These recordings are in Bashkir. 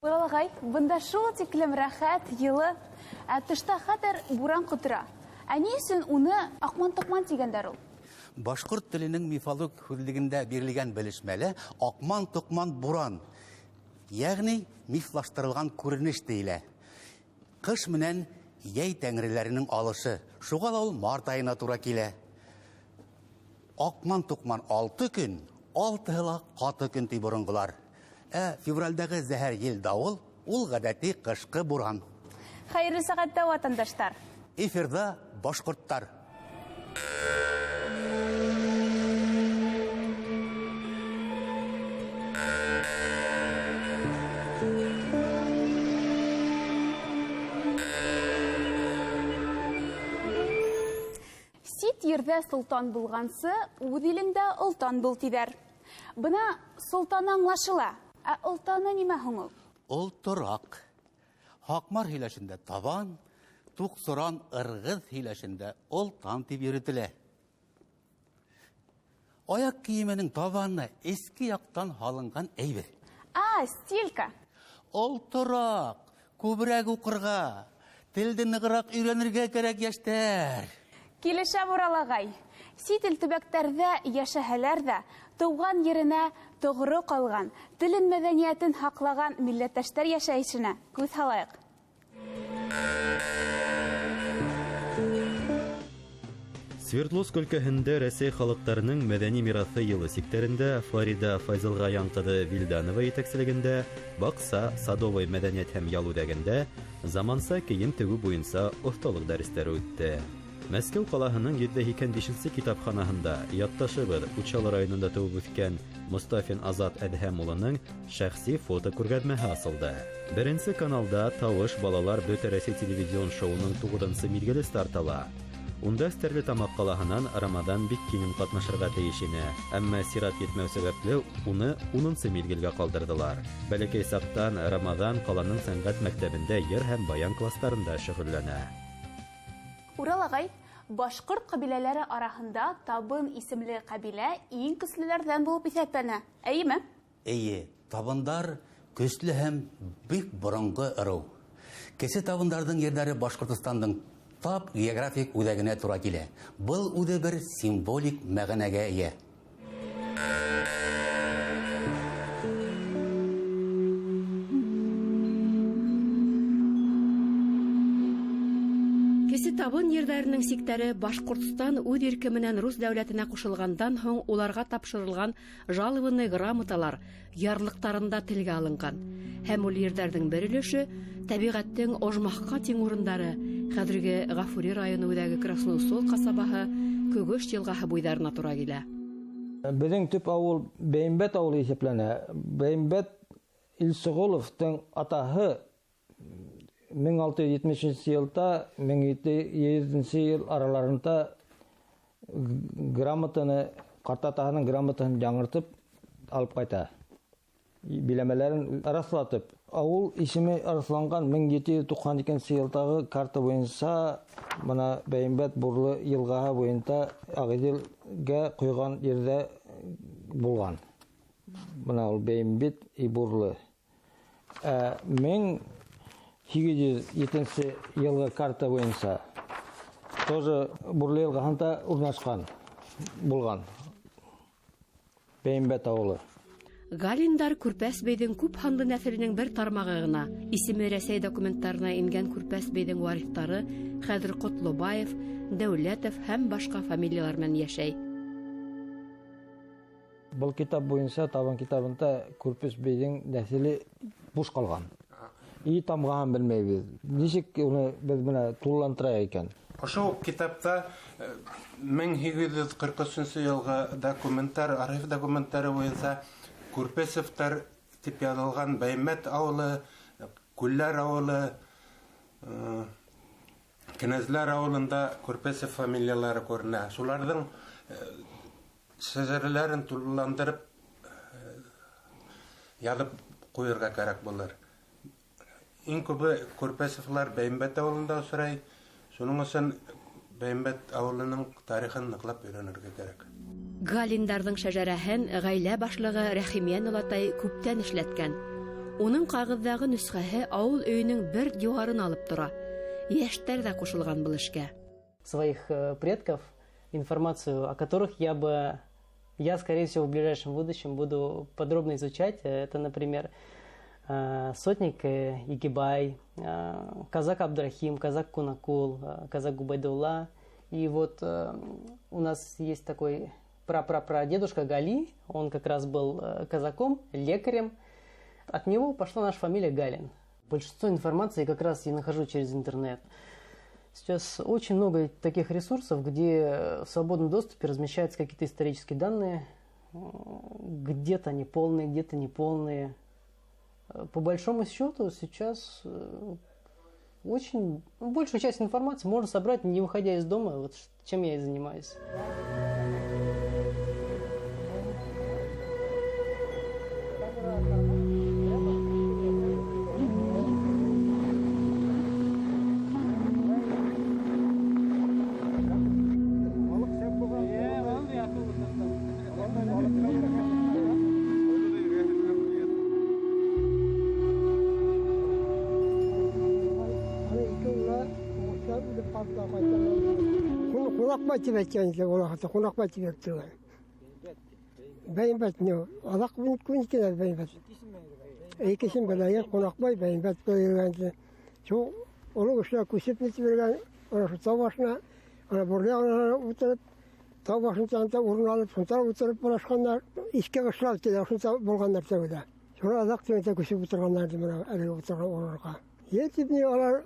Урал ағай, бында шул тиклем рәхәт, йылы, ә тышта хәтәр буран ҡотора. Ә ни өсөн уны аҡман-тоҡман тигәндәр ул? Башҡорт теленең мифологик һүҙлегендә бирелгән белешмәлә аҡман-тоҡман буран, йәғни мифлаштырылған күренеш тейелә. Ҡыш менән йәй тәңреләренең алышы, шуға ла ул март айына тура килә. Аҡман-тоҡман 6 көн, алтыһы ла ҡаты көн ти боронғолар. Ә февралдәге зәһәр ел дауыл, ул ғәҙәти ҡышҡы буран. Хәйерле сәғәттә, ватандаштар. Эфирҙа башҡорттар. Сит ерҙә солтан булғансы, үҙ илеңдә олтан бул тиҙәр. Бына солтан аңлашыла. Ә олтаны нимә һуң ул? Олтораҡ. Һаҡмар һөйләшендә табан, Туҡсоран ырғыҙ һөйләшендә олтан тип йөрөтөлә. Аяҡ кейеменең табаны эске яҡтан һалынған әйбер. А, стилька. Олтораҡ, күберәк уҡырға, телде нығыраҡ өйрәнергә кәрәк, йәштәр. Килешә, Урал ағай. Сит ил төбәктәрҙә йәшәһәләр ҙә, тыуған еренә тоғро ҡалған, телен, мәҙәниәтен һаҡлаған милләттәштәр йәшәйешенә күҙ һалайыҡ. Свердловск өлкәһендә Рәсәй халыҡтарының мәҙәни мираҫы йылы сиктәрендә Флорида Файзылғаян ҡыҙы Вилданова етәкселегендә Баҡса Садовой мәҙәниәт һәм ял үҙәгендә заманса кейем тегеү буйынса оҫталыҡ дәрестәре үтте. Мәскәү ҡалаһының 185-нсе китапханаһында яҡташыбыҙ Учалы районында тыуып үҫкән Мостафин Азат Әҙһәм улының шәхси фото күргәҙмәһе асылды. Беренсе каналда Тауыш балалар бөтә Рәсәй телевизион шоуының 9-нсы миҙгеле старт ала. Унда Стәрлетамаҡ ҡалаһынан Рамаҙан Биккинин ҡатнашырға тейеш ине, әммә сират етмәү сәбәпле уны 10-нсы миҙгелгә ҡалдырҙылар. Бәләкәй саҡтан Рамаҙан ҡаланың сәнғәт мәктәбендә йыр һәм баян кластарында шөғөлләнә. Урал ағай, башҡорт ҡәбиләләре араһында Табын исемле ҡәбилә иң көслөләрҙән булып иҫәпләнә. Эйеме? Эйе, табындар көслө һәм бик боронғо ырыу. Кесе табындарҙың ерҙәре Башҡортостандың тап географик үҙәгенә тура килә. Был үҙе бер символик мәғәнәгә эйә. Кесе табын ерҙәренең сиктәре Башҡортостан үҙ ирке менән Рус дәүләтенә ҡушылғандан һуң уларға тапшырылған жалованный грамоталар ярлыҡтарында телгә алынған. Һәм ул ерҙәрҙең бер өлөшө тәбиғәттең ожмахҡа тиң урындары, хәҙерге Ғафури районы үҙәге Красноусол ҡасабаһы Көгөш йылғаһы буйҙарына тура килә. Беҙҙең төп ауыл Бәйембәт ауылы иҫәпләнә. Бәйембәт Илсығоловтың атаһы 1670 йылда 1700 йыл араларында грамотаны, ҡартатаһының грамотаһын яңыртып алып ҡайта. Биләмәләрен раҫлатып, ауыл исеме раҫланған 1792 йылдағы карта буйынса бына Бәйембәт Бурлы йылғаһы буйында Ағиҙелгә ҡойған ерҙә булған. Бына ул Бәйембәт и Бурлы. 1807 йылғы карта буйынса тоже Бурлы йылғаһында урынлашҡан булған Бәйембәт ауылы. Галиндар Күрпәс бейҙең күп һанлы нәҫеленең бер тармағы ғына. Исеме Рәсәй документтарына ингән Күрпәс бейҙең вариҫтары хәҙер Ҡотлобаев, Дәүләтов һәм башҡа фамилиялар менән йәшәй. Был китап буйынса, табын китабында Күрпәс бейҙең нәҫеле буш ҡалған. И тамғаһын белмәйбеҙ. Нисек уны беҙ бына тулыландыра икән? Ошо уҡ китапта 1843 йылғы документтар, архив документтары буйынса Күрпесовтар тип яҙылған Бәймәт ауылы, Күлләр ауылы, Кенәзләр ауылында Күрпесов фамилиялары күренә. Шуларҙың шәжәрәләрен тулыландырып яҙып ҡуйырға кәрәк булыр. Иң күбе Күрпесовлар Бәйембәт ауылында осрай. Шуның өсөн Бәйембәт ауылының тарихын ныҡлап өйрәнергә кәрәк. Галиндарҙың шәжәрәһен ғаилә башлығы Рәхимйән олатай күптән эшләткән. Уның ҡағыҙҙағы нөсхәһе ауыл өйөнөң бер диуарын алып тора. Йәштәр ҙә ҡушылған был эшкә. Своих предков, информацию о которых я, скорее всего, в ближайшем будущем буду подробно изучать. Это, например, сотник Игибай, казак Абдрахим, казак Кунакул, казак Губайдулла. И вот у нас есть такой прапрапрадедушка Гали, он как раз был казаком, лекарем. От него пошла наша фамилия Галин. Большинство информации как раз я нахожу через интернет. Сейчас очень много таких ресурсов, где в свободном доступе размещаются какие-то исторические данные. Где-то они полные, где-то неполные. По большому счету сейчас очень большую часть информации можно собрать, не выходя из дома, вот чем я и занимаюсь. Ҡунаҡбай тип әйткән икән, ул ваҡытта Ҡунаҡбай тип йөрөтөлгән. Бәйембәт не, аҙаҡ күн икән Бәйембәт. Икесен беләйен, Ҡунаҡбай, Бәйембәт йөрөгән. Шул оло кешеләр күсеп нитеп йөрөгән, ана шул тау башына, ана бурлы яғына ултырып, тау башында урын алып, шунда ултырып булашҡандар, иҫке ҡышлау тиҙәр, шунда булғандар тәүҙә. Шуны аҙаҡ тигәндә күсеп ултырғандар ти бына әлеге ултырған урынға. Ер тип ни алар,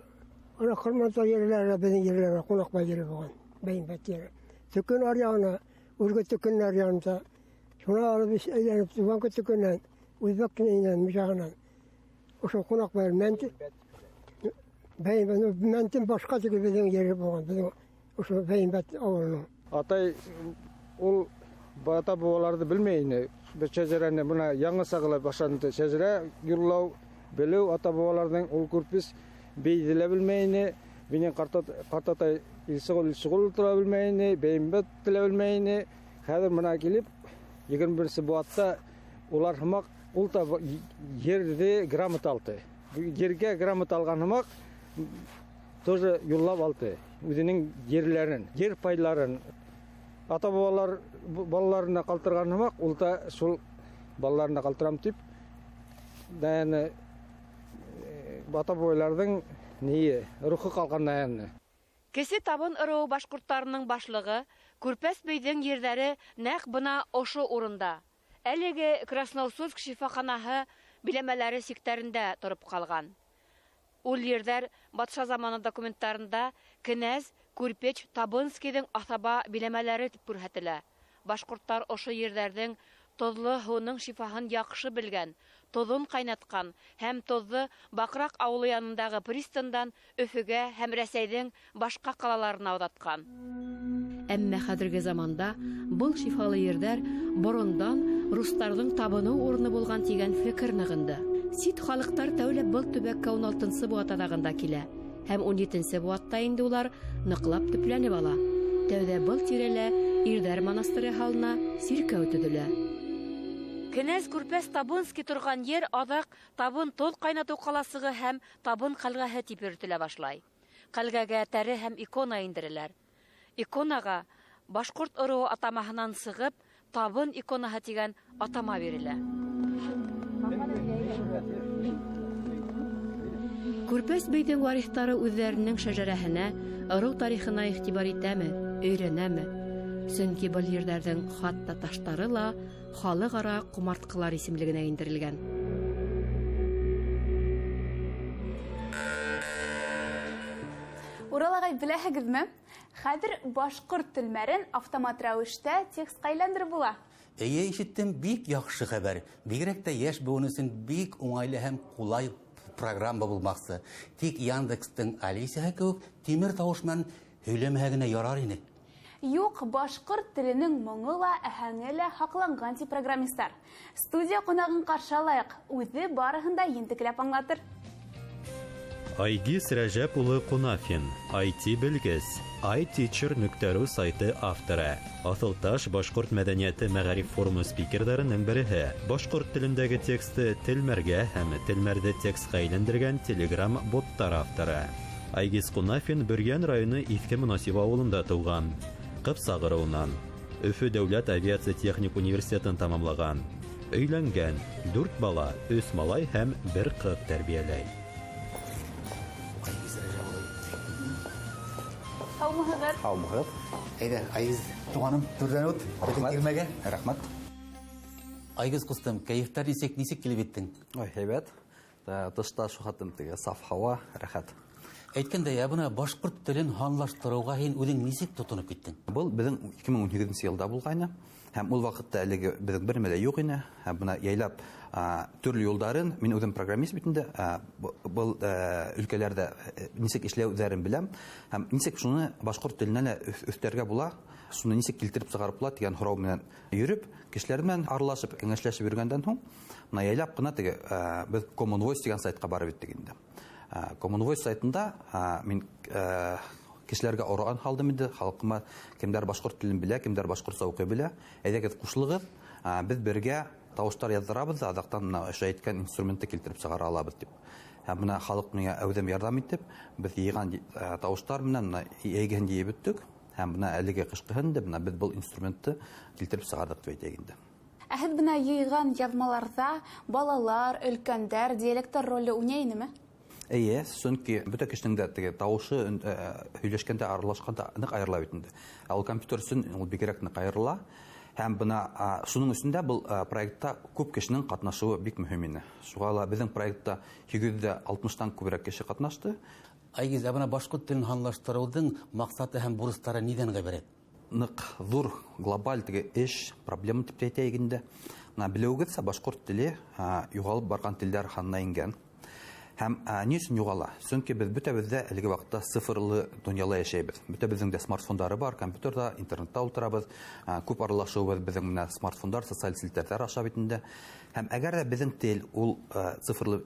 ана Ҡырманта ерләре, беҙҙең ерләре, Ҡунаҡбай ере булған. Бәйембәт ере. Төкөн аръяғына, Үрге төкөн аръяғында. Шуны алып әйләнеп, Түбәнге төкөннән, Үҙбәк инән, Мижағынан. Ошо Ҡунаҡбай, Бәйембәт, Мәнтен башҡа теге беҙҙең ере булған, беҙҙең ошо Бәйембәт ауылының. Атай ул ата бабаларҙы белмәй ине. Беҙ шәжәрәне бына яңыса ғына башланды. Шәжәрә юллау, белеү ата бабаларҙың ул күрпес бейҙе лә белмәй ине. Минең ҡартатай Илсығол тура белмәй ине, Бәйембәт лә белмәй ине. Хәҙер бына килеп, 21-нсе быуатта улар һымаҡ ул та ерҙе грамота алды. Ергә грамота алған һымаҡ тоже юллап алды. Үҙенең ерләрен, ер пайларын ата бабалар балаларына ҡалтырған һымаҡ, ул та шул балаларына ҡалтырам тип, даяны ата бабаларҙың ние, рухы ҡалған даяны. Кесе Табын ырыуы башҡорттарының башлығы Күрпәс бейҙең ерҙәре нәҡ бына ошо урында. Әлеге Красноусольск шифаханаһы биләмәләре сиктәрендә тороп ҡалған. Ул ерҙәр батша заманы документтарында кенәз Күрпеч Табынскийҙың аҫаба биләмәләре тип күрһәтелә. Башҡорттар ошо ерҙәрҙең тоҙло һыуының шифаһын яҡшы белгән, тоҙон ҡайнатҡан һәм тоҙҙо Баҡраҡ ауылы янындағы пристандан Өфөгә һәм Рәсәйҙең башҡа ҡалаларына оҙатҡан. Әммә хәҙерге заманда был шифалы ерҙәр борондан рустарҙың табыныу урыны булған тигән фекер нығынды. Сит халыҡтар тәүләп был төбәккә 16-нсы быуат аҙағында килә һәм 17-нсе быуатта инде улар ныҡлап төпләнеп ала. Тәүҙә был тирәлә ирҙәр монастыры һалына, сиркәү төҙөлә. Кенәз Күрпәс Табынский торған ер аҙаҡ Табын тоҙ ҡайнатыу ҡаласығы һәм Табын ҡәлғәһе тип йөрөтөлә башлай. Ҡәлғәгә тәре һәм икона индереләр. Иконаға башҡорт ырыуы атамаһынан сығып, Табын иконаһы тигән атама бирелә. Күрпәс бейҙең вариҫтары үҙҙәренең шәжәрәһенә, ырыу тарихына иғтибар итәме, өйрәнәме? Сөнки был ерҙәрҙең хатта таштары ла халыҡ-ара ҡомартҡылар исемлегенә индерелгән. Урал ағай, беләһегеҙме? Хәҙер башҡорт телмәрен автомат рәүештә текстҡа әйләндереп була. Эйе, ишеттем, бик яҡшы хәбәр. Бигерәк тә йәш быуын өсөн бик уңайлы һәм ҡулай программа булмаҡсы. Тик Яндекстың Алисаһы кеүек тимер тауыш менән һөйләмәһә генә ярар ине. Юҡ, башҡорт теленең моңо ла, әһәңе лә һаҡланған ти программисттар. Студия ҡунағын ҡаршы алайыҡ, үҙе барыһын да ентекләп аңлатыр. Айгиз Рәжәп улы Кунафин, IT белгес, iTeacher.ru сайты авторы. Аҫылташ башҡорт мәҙәниәте мәғариф форумы спикерҙарының береһе. Башҡорт телендәге тексты телмәргә һәм телмәрҙе текстҡа әйләндергән Telegram боттар авторы. Айгиз Кунафин Бөрйән районы Иҫке Мөнасип ауылында тыуған. Ҡыпсаҡ ырыуынан. Өфө дәүләт авиация техник университетын тамамлаған. Өйләнгән, 4 бала, 3 малай һәм 1 ҡыҙ тәрбиәләй. Айгиз Рәжәп улы. Һаумыһығыҙ? Һаумыһығыҙ. Әйҙә, Айгиз туғаным, түрҙән үт, беҙҙең тирмәгә. Рәхмәт. Айгиз ҡустым, кәйефтәр нисек, нисек килеп еттең? Ой, һәйбәт. Тышта шул хәтлем теге саф һауа, рәхәт. Әйткәндәй, ә бына башҡорт телен һанлаштырыуға һин үҙең нисек тотоноп киттең? Был беҙҙең 2018 йылда булғайны. Һәм ул ваҡытта әлеге беҙҙең бер нәмә лә юҡ ине. Һәм бына яйлап, төрлө юлдарын, мин үҙем программист бит инде, был, өлкәләрҙә, нисек эшләүҙәрен беләм. Һәм нисек шуны башҡорт теленә лә өҫтәргә була, шуны нисек килтереп сығарып була тигән һорау менән йөрөп, кешеләр менән аралашып, кәңәшләшеп йөрөгәндән һуң, бына яйлап ҡына теге, беҙ Common Voice тигән сайтҡа барып еттек инде. Common Voice сайтында, мин, кешеләргә оран һалдым инде, халҡыма кемдәр башҡорт телен белә, кемдәр башҡортса уҡый белә, әйҙәгеҙ ҡушылығыҙ, беҙ бергә тауыштар яҙҙырабыҙ ҙа, аҙаҡтан бына ошо әйткән инструментты килтереп сығара алабыҙ тип. Һәм бына халыҡ миңә әүҙем ярҙам итеп, беҙ йыйған, тауыштар менән бына йәйгеһен йыйып бөттөк. Һәм бына әлеге ҡышҡыһын инде бына беҙ был инструментты килтереп сығарҙыҡ тип әйтәйек инде. Ә һеҙ бына йыйған яҙмаларҙа балалар, өлкәндәр, диалектар роле уйнай инеме? Эйе, сөнки бөтә кешенең дә теге тауышы, һөйләшкәндә, аралашҡанда ныҡ айырыла бит инде. Ә ул компьютер өсөн ул бигерәк ныҡ айырыла. Һәм бына, шуның өсөн дә был, проектта күп кешенең ҡатнашыуы бик мөһим ине. Шуға ла беҙҙең проектта һигеҙ йөҙ алтмыштан күберәк кеше ҡатнашты. Айгиз, ә бына башҡорт телен һанлаштырыуҙың маҡсаты һәм бурыстары ниҙән ғибәрәт? Ныҡ ҙур глобаль теге эш, проблема тип тә әйтәйек инде. Бына белеүегеҙсә, башҡорт теле, юғалып барған телдәр һанына ингән. Һәм, ни өсөн юғала? Сөнки беҙ бөтәбеҙ ҙә әлеге ваҡытта цифрлы донъяла йәшәйбеҙ. Бөтәбеҙҙең дә смартфондары бар, компьютерҙа, интернетта ултырабыҙ, күп аралашыуыбыҙ беҙҙең менән смартфондар, социаль селтәрҙәр аша бит инде. Һәм әгәр ҙә беҙҙең тел ул, цифрлы,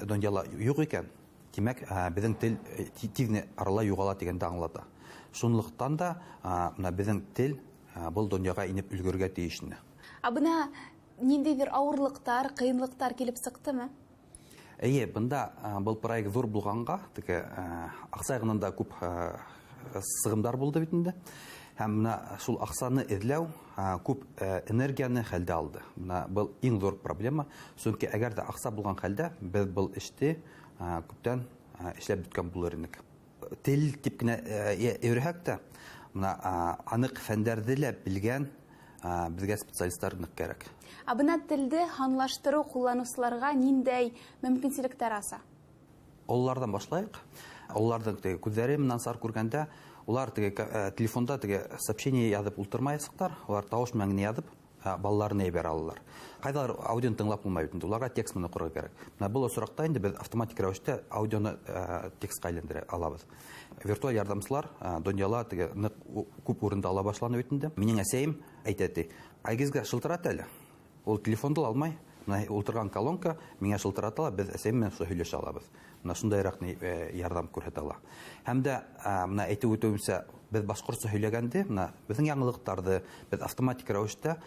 донъяла юҡ икән, тимәк, беҙҙең тел, тиҙ арала юғала тигәнде аңлата. Шунлыҡтан да, бына беҙҙең тел, был донъяға инеп өлгөрөргә тейеш ине. Ә бына ниндәйҙер ауырлыҡтар, ҡыйынлыҡтар килеп сыҡтымы? Эйе, бында, был проект ҙур булғанға, теге, аҡса яғынан да күп, сығымдар булды бит инде. Һәм бына шул аҡсаны эҙләү, күп, энергияны хәлдә алды. Бына был иң ҙур проблема, сөнки әгәр ҙә аҡса булған хәлдә беҙ был эште, күптән, эшләп бөткән булыр инек. Тел тип кенә, өйрәһәк тә, бына, аныҡ фәндәрҙе лә белгән, беҙгә специалисттар ныҡ кәрәк. Ә бына телде һанлаштырыу ҡулланыусыларға ниндәй мөмкинселектәр аса? Ололарҙан башлайыҡ. Ололарҙың теге күҙҙәре насар күргәндә, улар теге, телефонда теге сообщение яҙып ултырмаясаҡтар, улар тауыш менән генә яҙып, балаларына ебәрә алалар. Ҡайҙалыр аудионы тыңлап булмай бит инде, уларға текст менән уҡырға кәрәк. Бына был осраҡта инде беҙ автоматик рәүештә аудионы, текстҡа әйләндерә алабыҙ. Виртуаль ярҙамсылар, донъяла теге ныҡ күп урынды ала башланы бит инде. Минең әсәйем әйтә ти, Айгизгә шылтырат әле. Ул телефонды ла алмай, бына ултырған колонка миңә шылтырата ла, беҙ әсәйем менән шулай һөйләшә алабыҙ. Бына шундайыраҡ ни, ярҙам күрһәтә ала. Һәм дә, бына әйтеп үтеүемсә, беҙ башҡортса һөйләгәнде, бына беҙҙең яңылыҡтарҙы беҙ автоматик рәүештә,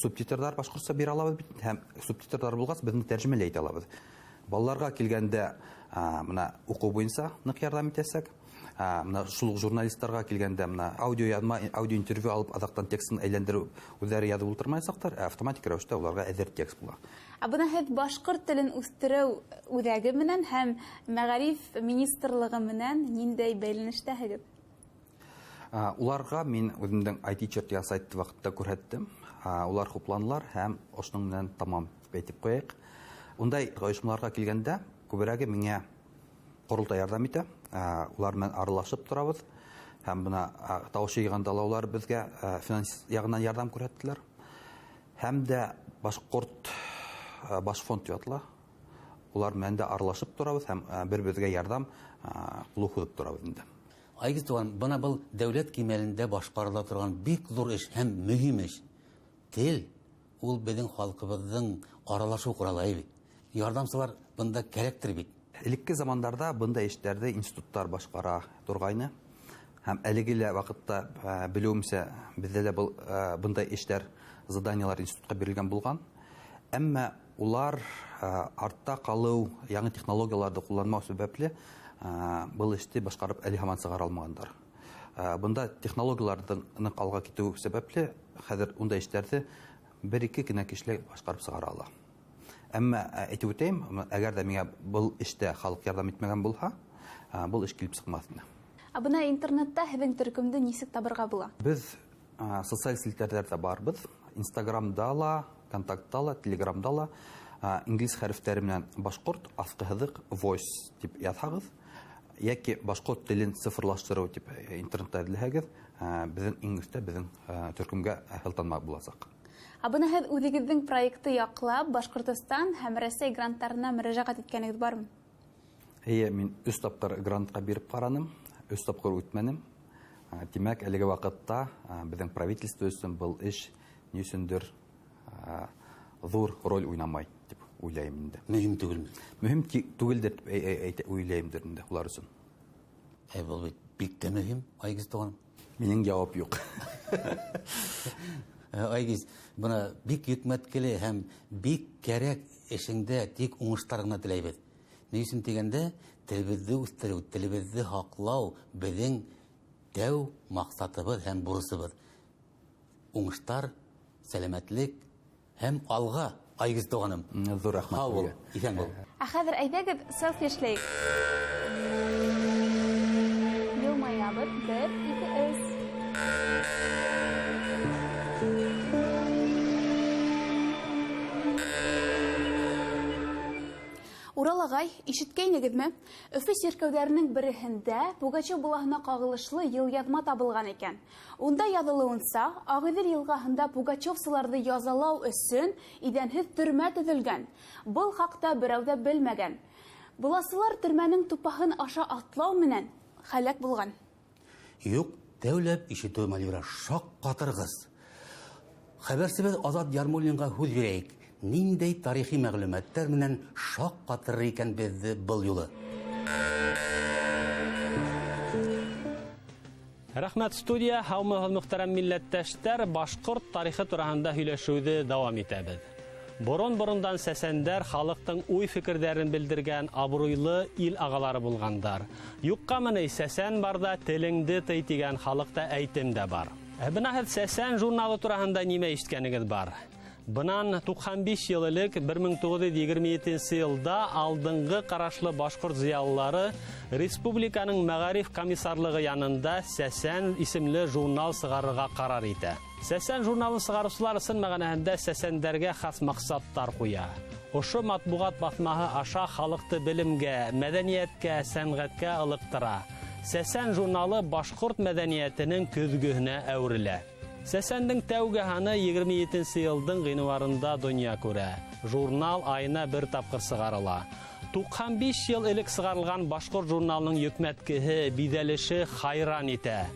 субтитрҙар башҡортса бирә алабыҙ бит, һәм субтитрҙар булғас беҙ тәржемә лә итә алабыҙ. Балаларға килгәндә, бына уҡыу буйынса ныҡ ярҙам итәсәк. Бына шул уҡ журналисттарға килгәндә, бына аудио яҙма, аудио интервью алып, аҙаҡтан текстын әйләндереп, үҙҙәре яҙып ултырмаясаҡтар, ә автоматик рәүештә уларға әҙер текст була. Ә бына һеҙ башҡорт телен үҫтереү үҙәге менән һәм мәғариф министрлығы менән ниндәй бәйләнештәһегеҙ? Уларға мин үҙемдең iTeacher тигән сайтты ваҡытта күрһәттем. Улар хупланылар һәм ошоноң менән тамам тип әйтеп ҡуяйыҡ. Ундай ойошмаларға килгәндә, күберәге миңә ҡоролтай ярҙам итә. Улар менән аралашып торабыҙ. Һәм бына, тауыш йыйғанда ла улар беҙгә, финанс яғынан ярҙам күрһәттеләр. Һәм дә башҡорт, башфонд тип атала. Улар менән дә аралашып торабыҙ һәм, бер-беребеҙгә ярҙам, ҡулы һуҙып торабыҙ инде. Айгиз туған, бына был дәүләт кимәлендә башҡарыла торған бик ҙур эш һәм мөһим эш. Тел ул беҙҙең халҡыбыҙҙың аралашыу ҡоралы бит. Ярҙамсылар бында кәрәктер бит. Элекке замандарҙа бындай эштәрҙе институттар башҡара торғайны. Һәм әлеге лә ваҡытта, белеүемсә, беҙҙә лә был бындай эштәр, заданиелар институтҡа бирелгән булған. Әммә улар артта ҡалыу, яңы технологияларҙы ҡулланмау сәбәпле был эште башҡарып әле һаман сығара алмағандар. Бында технологияларҙың ныҡ алға китеү сәбәпле хәҙер ундай эштәрҙе бер-ике генә кешеләр башҡарып сығара ала. Әммә әйтеп үтәйем, әгәр ҙә миңә был эштә халыҡ ярҙам итмәгән булһа, был эш килеп сыҡмаҫ ине. Ә бына интернетта һеҙҙең төркөмдө нисек табырға була? Беҙ социаль селтәрҙәрҙә барбыҙ. Инстаграмда ла, Контактта ла, Телеграмда ла, инглиз хәрефтәре менән башҡорт аҫҡы һыҙыҡ voice тип яҙһағыҙ, йәки башҡорт телен цифрлаштырыу тип интернетта эҙләһәгеҙ, беҙҙең иң өҫтә беҙҙең төркөмгә һылтанма буласаҡ. Ә бына һеҙ үҙегеҙҙең проектты яҡлап Башҡортостан һәм Рәсәй гранттарына мөрәжәғәт иткәнегеҙ бармы? Эйе, мин 3 тапҡыр грантҡа биреп ҡараным, 3 тапҡыр үтмәнем. Тимәк, әлеге ваҡытта беҙҙең правительство өсөн был эш ни өсөндөр ҙур роль уйнамай тип уйлайым инде. Мөһим түгелме? Мөһим түгелдер тип уйлайымдыр инде улар өсөн. Был бит бик тә мөһим, Айгиз туғаным. Минең яуап юҡ. Айгиз, бына бик йөкмәткеле һәм бик кәрәк эшеңдә тик уңыштар ғына теләйбеҙ. Ни өсөн тигәндә, телебеҙҙе үҫтереү, телебеҙҙе һаҡлау беҙҙең тәү маҡсатыбыҙ һәм бурысыбыҙ. Уңыштар, сәләмәтлек һәм алға, Айгиз туғаным. Ҙур рәхмәт Һау бул, һеҙгә. иҫән бул. Ә хәҙер әйҙәгеҙ селфи эшләйек. Йылмаябыҙ, 1, 2, 3. Урал ағай, ишеткәйнегеҙме? Өфө сиркәүҙәренең береһендә Пугачев болаһына ҡағылышлы йылъяҙма табылған икән. Унда яҙылыуынса, Ағиҙел йылғаһында пугачевсыларҙы язалау өсөн иҙәнһеҙ төрмә төҙөлгән. Был хаҡта берәү ҙә белмәгән. Боласылар төрмәнең тупаһын аша атлау менән һәләк булған. Юҡ, тәүләп ишетеү, Мальвира, шаҡ ҡатырғыс. Хәбәрсебеҙ Азат Ярмуллинға һүҙ бирәйек. Ниндәй тарихи мәғлүмәттәр менән шаҡ ҡатырыр икән беҙҙе был юлы? Рәхмәт, студия. Һаумыһығыҙ, мөхтәрәм милләттәштәр. Башҡорт тарихы тураһында һөйләшеүҙе дауам итәбеҙ. Борон-борондан сәсәндәр халыҡтың уй-фекерҙәрен белдергән абруйлы ил ағалары булғандар. Юҡҡа ни сәсән барҙа телеңде тый тигән халыҡта әйтем дә бар. Ә бына һеҙ Сәсән журналы тураһында нимә ишеткәнегеҙ бар? Бынан туҡһан биш йыл элек, бер мең туғыҙ йөҙ егерме етенсе йылда алдынғы ҡарашлы башҡорт зыялылары республиканың мәғариф комиссарлығы янында Сәсән исемле журнал сығарырға ҡарар итә. Сәсән журналын сығарыусылар ысын мәғәнәһендә сәсәндәргә хас маҡсаттар ҡуя. Ошо матбуғат баҫмаһы аша халыҡты белемгә, мәҙәниәткә, сәнғәткә ылыҡтыра. Сәсән журналы башҡорт мәҙәниәтенең көҙгөһөнә әүерелә. Сәсәндең тәүге һаны егерме етенсе йылдың ғинуарында донъя күрә. Журнал айына бер тапҡыр сығарыла. Туҡһан биш йыл элек сығарылған башҡорт журналының йөкмәткеһе, биҙәлеше хайран итә.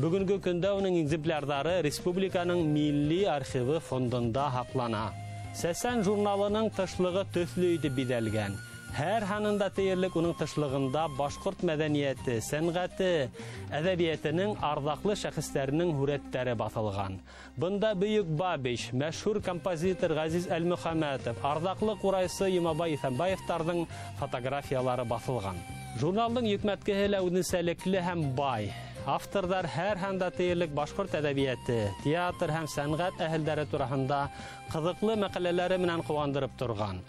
Бөгөнгө көндә уның экземплярҙары республиканың милли архивы фондында һаҡлана. Сәсән журналының тышлығы төҫлө итеп биҙәлгән. Һәр һанында тиерлек уның тышлығында башҡорт мәҙәниәте, сәнғәте, әҙәбиәтенең арҙаҡлы шәхестәренең һүрәттәре баҫылған. Бында бөйөк Бабич, мәшһүр композитор Ғәзиз Әлмөхәмәтов, арҙаҡлы ҡурайсы Йомабай Иҫәнбаевтарҙың фотографиялары баҫылған. Журналдың йөкмәткеһе лә үҙенсәлекле һәм бай. Авторҙар һәр һанда тиерлек башҡорт әҙәбиәте, театр һәм сәнғәт әһелдәре тураһында ҡыҙыҡлы мәҡәләләре менән ҡыуандырып торған.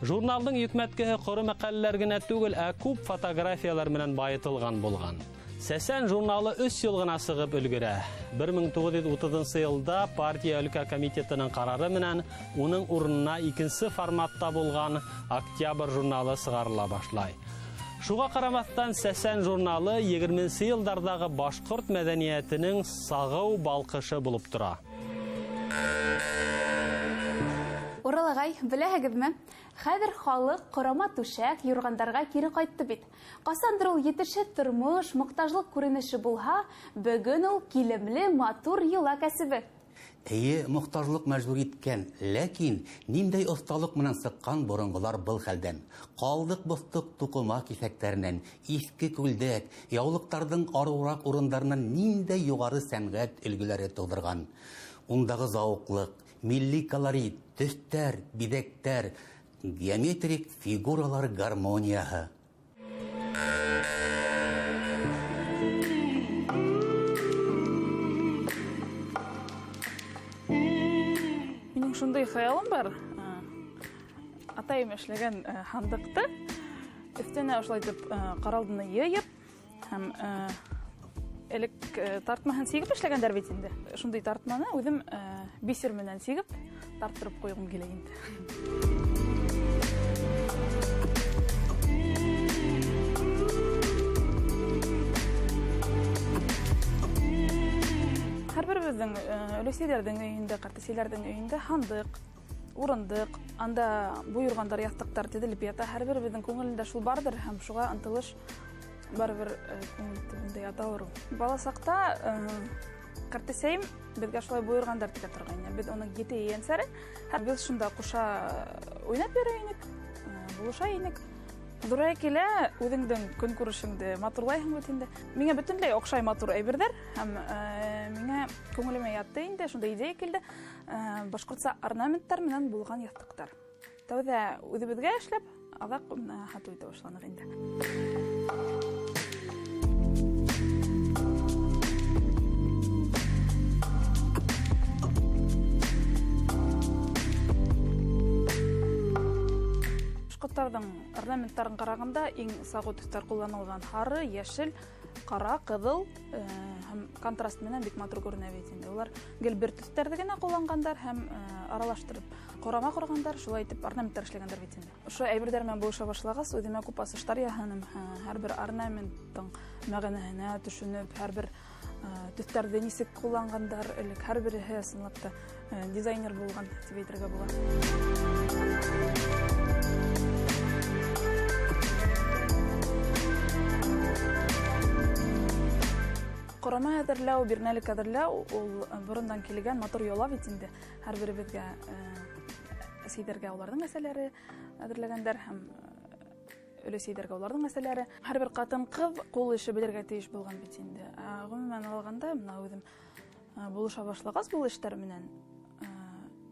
Журналдың йөкмәткеһе ҡоро мәҡәләләр генә түгел, ә күп фотографиялар менән байытылған булған. Сәсән журналы өс йыл ғына сығып өлгөрә. Бер мең туғыҙ йөҙ утыҙынсы йылда партия өлкә комитетының ҡарары менән уның урынына икенсе форматта булған Октябрь журналы сығарыла башлай. Шуға ҡарамаҫтан Сәсән журналы егерменсе йылдарҙағы башҡорт мәҙәниәтенең сағыу балҡышы булып тора. Урал ағай, беләһегеҙме? Хәҙер халыҡ ҡорама түшәк, юрғандарға кире ҡайтты бит. Ҡасандыр ул етешһеҙ тормош, мохтажлыҡ күренеше булһа, бөгөн ул килемле, матур йола кәсебе. Эйе, мохтажлыҡ мәжбүр иткән, ләкин ниндәй оҫталыҡ менән сыҡҡан боронғолар был хәлдән. Ҡалдыҡ-боҫтоҡ туҡыма киҫәктәренән, иҫке күлдәк, яулыҡтарҙың арыуыраҡ урындарынан ниндәй юғары сәнғәт өлгөләре тыуҙырған. Ундағы зауыҡлыҡ, милли колорит, төҫтәр, биҙәктәр, геометрик фигуралар гармонияһы. Минең шундай хыялым бар. Атайым эшләгән һандыҡты өҫтөнә ошолай итеп ҡаралдыны йыйып һәм элек тартмаһын сигеп эшләгәндәр бит инде. Шундай тартманы үҙем бисер менән сигеп тарттырып ҡуйғым килә инде. Һәр беребеҙҙең өләсәйҙәрҙең өйөндә, ҡартәсәйҙәрҙең өйөндә һандыҡ, урындыҡ, анда бойорғандар, яҫтыҡтар теҙелеп ята. Һәр беребеҙҙең күңелендә шул барҙыр һәм шуға ынтылыш барыбер күңел төбөндә яталыр ул. Бала саҡта ҡартәсәйем беҙгә шулай бойорғандар тегә торғайны. Беҙ уның ете ейәнсәре, һәм беҙ шунда ҡуша уйнап йөрөй инек, булыша инек. Ҙурая килә, үҙеңдең көнкүрешеңде матурлайһың бит инде. Миңә бөтөнләй оҡшай матур әйберҙәр һәм миңә күңелемә ятты инде, шундай идея килде. Башҡортса орнаменттар менән булған яҫтыҡтар. Тәүҙә үҙебеҙгә эшләп, аҙаҡ һатыу итә башланыҡ инде. Башҡорттарҙың орнаменттарын ҡарағанда иң сағыу төҫтәр ҡулланылған: һары, йәшел, ҡара, ҡыҙыл һәм контраст менән бик матур күренә бит инде. Улар гел бер төҫтәрҙе генә ҡулланғандар һәм аралаштырып ҡорама ҡорғандар, шулай итеп орнаменттар эшләгәндәр бит инде. Ошо әйберҙәр менән булыша башлағас, үҙемә күп асыштар яһаным. Һәр бер орнаменттың мәғәнәһенә төшөнөп, һәр бер төҫтәрҙе нисек ҡулланғандар элек, һәр береһе ысынлап та дизайнер булған тип әйтергә була. Ҡорама әҙерләү, бирнәлек әҙерләү ул борондан килгән матур йола бит инде. Һәр беребеҙгә әсәйҙәргә уларҙың әсәләре әҙерләгәндәр һәм өләсәйҙәргә уларҙың әсәләре. Һәр бер ҡатын-ҡыҙ ҡул эше белергә тейеш булған бит инде. Ғөмүмән алғанда, бына үҙем булыша башлағас был эштәр менән,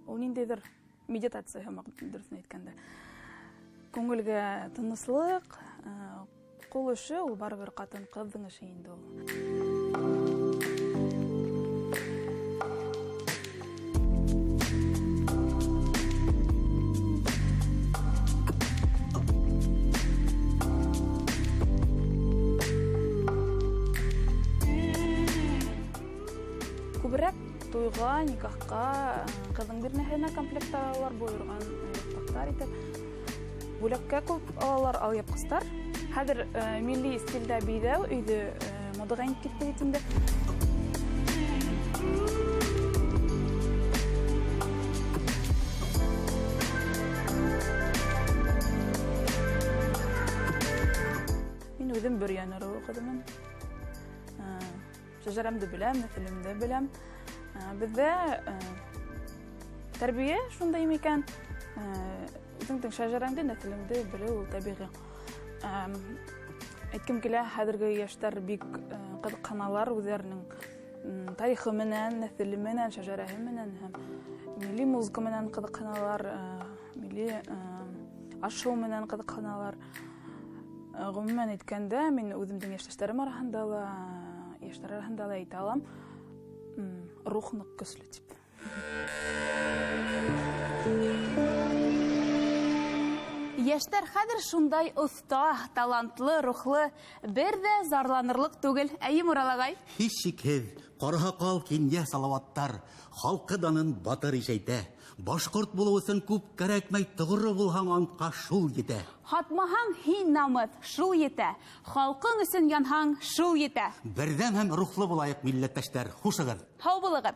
ул ниндәйҙер медитация һымаҡ, дөрөҫөн әйткәндә. Күңелгә тыныслыҡ, ҡул эше ул барыбер ҡатын-ҡыҙҙың эше инде ул. Күберәк туйға, никахҡа, ҡыҙҙың бирнәһенә комплект алалар, бойорған яҫтыҡтар итеп. Бүләккә күп алалар алъяпҡыстар. Хәҙер милли стилдә биҙәү өйҙө модаға инеп китте бит инде. Мин үҙем Бөрйән ырыуы ҡыҙымын. Шәжәрәмде беләм, нәҫелемде беләм. Беҙҙә тәрбиә шундай микән? Үҙеңдең шәжәрәңде, нәҫелеңде белеү ул тәбиғи. Әйткем килә, хәҙерге йәштәр бик ҡыҙыҡһыналар үҙҙәренең тарихы менән, нәҫеле менән, шәжәрәһе менән һәм милли музыка менән ҡыҙыҡһыналар, милли аш-һыу менән ҡыҙыҡһыналар. Ғөмүмән әйткәндә, мин үҙемдең йәштәштәрем араһында ла, йәштәр араһында ла әйтә алам, рух ныҡ көслө тип. Йәштәр хәҙер шундай оҫта, талантлы, рухлы, бер ҙә зарланырлыҡ түгел. Әйе, Мурал ағай? Һис шикһеҙ, ҡараһаҡал кинйә Салауаттар, халҡы данын батыр ишәйтә. Башҡорт булыу өсөн күп кәрәкмәй, тоғро булһаң антҡа шул етә. Һатмаһаң һин намыҫ, шул етә. Халҡың өсөн янһаң, шул етә. Берҙәм һәм рухлы булайыҡ, милләттәштәр. Хушығыҙ. Һау булығыҙ.